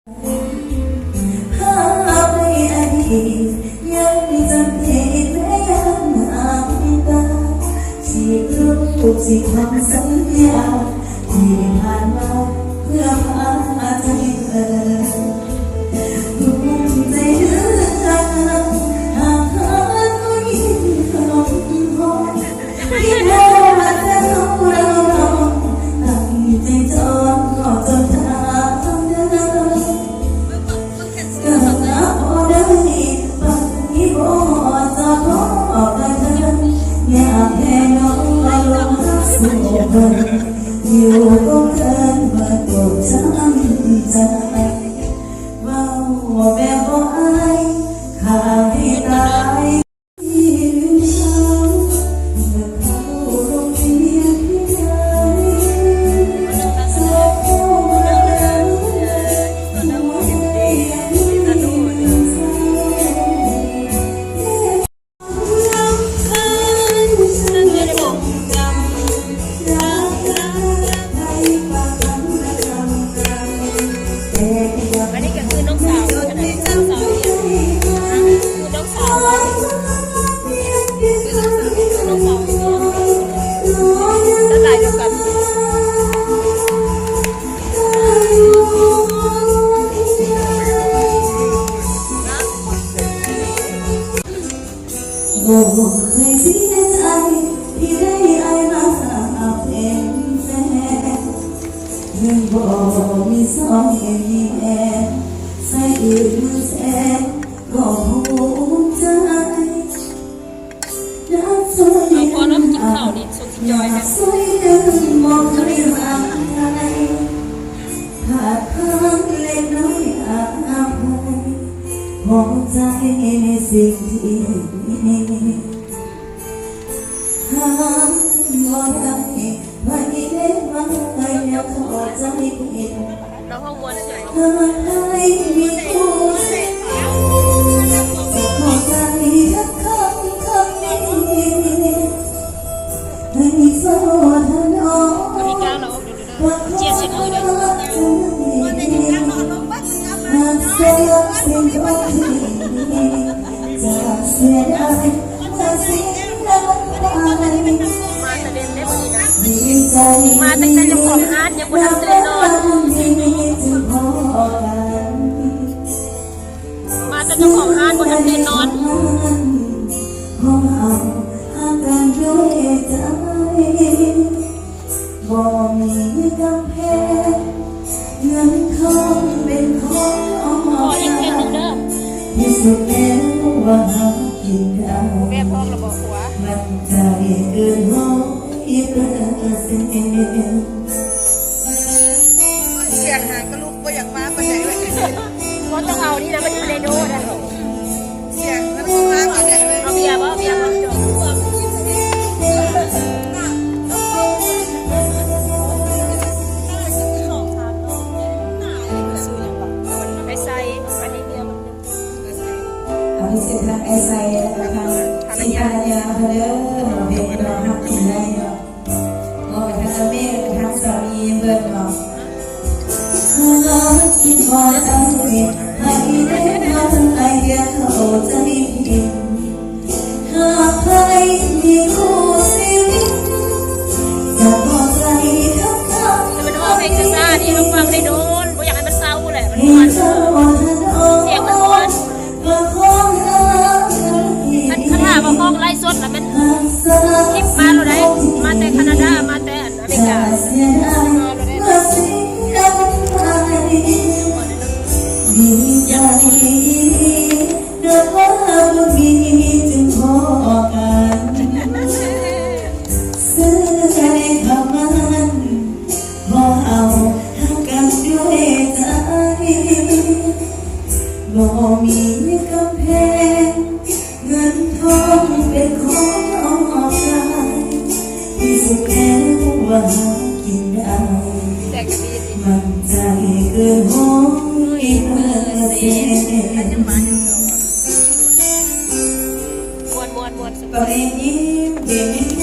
ພາບໃນອະດີດ ຍັງຈຳເຫັນໃນຍາມຫາງຕາ ທີ່ລູກທີ່ຄວາມສັນຍາ ທີ່ຜ່ານມາເພື່ອພາໃຈເອີ ພູມໃຈເຫຼືອຫາກຜູ້ຍິງລົມຮອຍ ທີ່ແທ້ແຕ່ເຮົາລາວນ້ອຍ ຕັ້ງໃຈຈອງເຮົາຈົນທາງເດີ ກະບໍ່ໄດ້ໄປບໍ່ຈະຂໍກະເທີນ ຢາກແຜ່ນ້ອງລົງຮັກສູ່ເພິ່ນ ຢູ່ກໍເກີນເບິດຕົວຈຳໃຈ ເວົ້າແບບບໍ່ອາຍ ຂ້າໃຫ້ຕາຍ. ອັນນີ້ກໍຄືນ້ອງສາວເນາະ ນ້ອງສາວເນາະ ຄືນ້ອງສາວເນາະ ຄືນ້ອງສາວເນາະ ສະໄຕລ໌ດຽວກັນ. ບໍ່ເຄີຍເສຍໃຈທີ່ໄດ້ອ້າຍມາເປັນແຟນ ເຖິງບໍ່ມີສອງແມ່ນ ໃສ່ອື່ນແສນກໍພູມໃຈ ຢາກຊ່ວຍເຫຼືອ ຢາກຊ່ວຍເຫຼືອ ບໍ່ເຄີຍຫວັງໄກ ພາດຜ່ານເລັກນ້ອຍອະໄພ ຂໍໃຈໃນສິ່ງທີ່ມີ ຫາບໍ່ໄດ້ ໃຜເດ້ມາໃຫ້ເຂົ້າໃຈຜິດ ລາວຮ້ອງມ່ວນເສີຍ ຫາໃຜມີຜູ້ເສຍ ຂໍໃຈທັກຄຳຄຳນີ້ ໃຫ້ເຝົ້າຖະນອມ ເຈັດສິບມື້ເດີ ມາແຕ່ເວັນເດ້ມື້ນີ້ນະ ມາຕັ້ງແຕ່ເຈົ້າຂອງຮ້ານຍັງບໍ່ທັນຕື່ນນອນ ມາແຕ່ເຈົ້າຂອງຮ້ານບໍ່ທັນຕື່ນນອນ. ຂອງເຮົາຮັກກັນດ້ວຍໃຈ ບໍ່ມີກຳແພງ ເງິນທອງເປັນຂອງອອກກາຍ ທີ່ສຸດແລ້ວວ່າເຮົາກິນໄດ້ ແບບອອກລະບໍ່ຫົວ ໝັ້ນໃຈເກີນຮ້ອຍເປີເຊັນ. ສຽງຫາກະລຸກບໍ່ຢາກມາປານໃດເລີຍ ບໍ່ຕ້ອງເອົານີ້ນະ ມັນຢູ່ໃນໂດດ. ສຽງມັນບໍ່ມາປານໃດເລີຍ ເອົາເບຍບໍ່ ເອົາເບຍບໍ່ ໄປໃສ່ ອັນນີ້ເບຍບໍ່ ອະພິເສກທາງອ້າຍໄຊ ແລະກະທາງສີພະລະຍາເພິ່ນເດີ ເພງເຮົາຮັກກິນໄດ້ເນາະ ມອບໃຫ້ທັງແມ່ ແລະກະທັງສາມີເພິ່ນເນາະ ຮັກກິນບໍ່ໄດ້ ໃຜໄດ້ມາໃຫ້ເຂົ້າໃຈຜິດ ຫາກໃຜມີຄູ່ຊີວິດ ຈະຂໍໃຈທັກຄຳ ແຕ່ມັນຮ້ອງເພງຊ້າໆນີ້ ເຮົາຟັງໄດ້ໂດນ ບໍ່ຢາກໃຫ້ມັນເຊົາແຫຼະ ມັນມ່ວນ ສຽງມັນມ່ວນ. ຄັນ ຄັນຖ້າວ່າຮ້ອງໄລຟ໌ສົດລະແມ່ນຄລິບມາໂລດໃດ໋ ມາແຕ່ຄານາດາ ມາແຕ່ອາເມລິກາ ມາໂລດໃດ໋ ດີໃຈ ເດີວ່າບໍ່ມີຈຶ່ງພໍ້ກັນ ເຊື່ອໃນຄຳໝັ້ນ ພວກເຮົາຮັກກັນດ້ວຍໃຈ ບໍ່ມີກຳແພງ ເງິນທອງເປັນຂອງອອກກາຍ ທີ່ສຸດແລ້ວວ່າເຮົາກິນໄດ້ ໝັ້ນໃຈເກີນຮ້ອຍເປີເຊັນ. ມ່ວນໆໆ ຕອນນີ້ຍິ້ມເປັນ